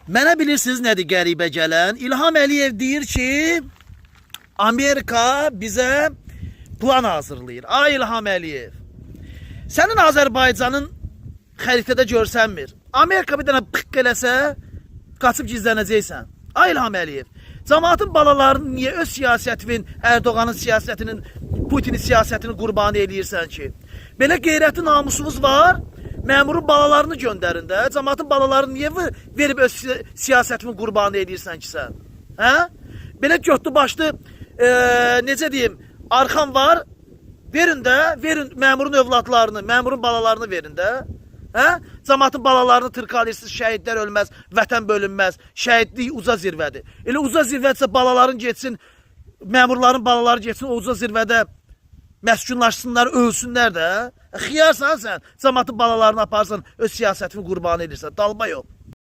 Mənə bilirsiniz nədir qəribə gələn? İlham Əliyev deyir ki, Amerika bizə plan hazırlayır. Ay İlham Əliyev. Sənin Azərbaycanın xəritədə görsənmir. Amerika bir dənə pıqq eləsə, qaçıb gizlənəcəksən. Ay İlham Əliyev. Cəmaatın balalarını niyə öz siyasətinin, Ərdoğanın siyasətinin, Putinin siyasətini qurbanı eləyirsən ki? Belə qeyrəti namusumuz var. Məmurun balalarını göndərin də. Cəmaatın balalarını niyə verib öz siyasətinin qurbanı eləyirsən ki sən? Hə? Belə götlü başlı, necə deyim, arxam var. Verin də, verin məmurun övladlarını, məmurun balalarını verin də. Hə? Cəmaatın balalarını tırkalayırsınız, şəhidlər ölməz, vətən bölünməz, şəhidlik uca zirvədir. Elə uca zirvədirsə balaların getsin, məmurların balaları getsin o uca zirvədə məskunlaşsınlar, ölsünlər də. Xiyarsan sən, cəmaatın balalarını aparsan, öz siyasətini qurbanı edirsən. Dalba yox.